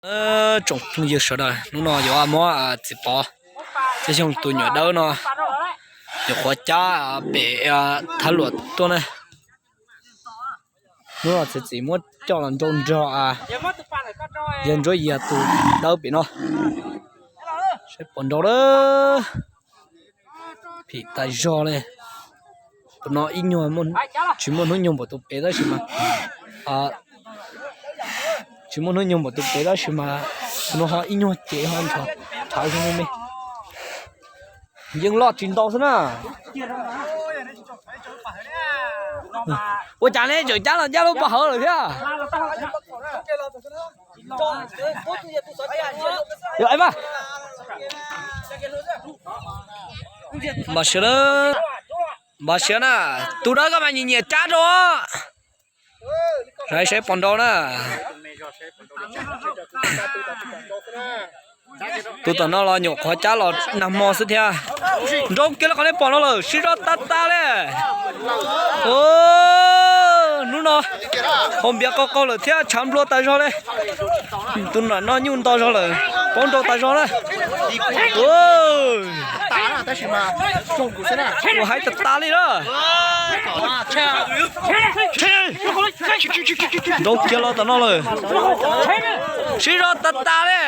Tsoom phooj ywg sawv daws, hnub no yuav muab Txiv Pov thiab Xyooj tus nyuam dawb no yuav qhuav cab pem Thab Luam tuaj na. Hnub no Txiv Txiv muab coj los nrau nrog Yawg Ntsuab Yias tus dawb pem no. Saib puas nrau lawm. Phim tas zog li. Tus no ib nyuag tsis muaj hnub nyoog npaum tus pem tab sis mas, tsis muaj hnub nyoog npaum tus pem tab sis mas tus no ho ib nyuag ces ho nrhav zoo me me. Yeej loj tsis ntau xwb na. Ua cas nej tseem cab los cab lub pov hawv lawm thiab? Yog mas, npam siav, npam siav na, tus dawb koj mas nyiam nyiam cab rau. Saib saib puas nrau na. Tus tom no los nyuam qhuav cab los nag hmo xwb thiab. Nrau kiag li qhov nej pom no lawm, sib zog tas tas li. Hnub no hau npiav qau qaug lawm thiab tshav nplua tas zog li. Tus no nyuj nto zog lawm, paub nrau tas zog na. Ua haib tas tas li na. Nrau kiag los tom no lawm. Sib zog tas tas li.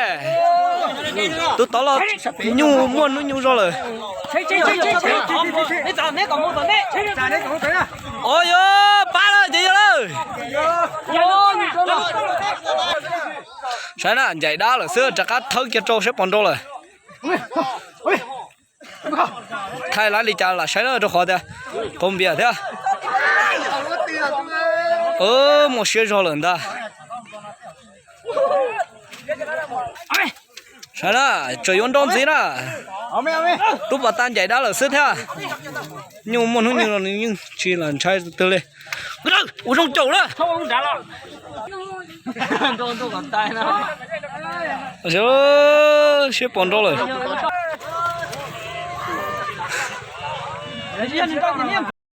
Tus tod los nyuj muaj hnub nyoog zog lawm. O yog pab lawm ces yog lawm. Saib na, ncaim dab lawm xwb rov qab thawb kiag rau saib puas nrau lawm. Thaij lawv li cas lam saib na rau qhov tias qau npias thiab. Muaj siab zog lawm ntag. Saib na, tseem yuav nrau ntxiv na. Tub pas tas ncaim dab lawm xwb thiab. Nyuj muaj hnub nyoog los nws yeej tsis lam ntshai twg li. Ua zoo caum na. Siab pom nrau lawm.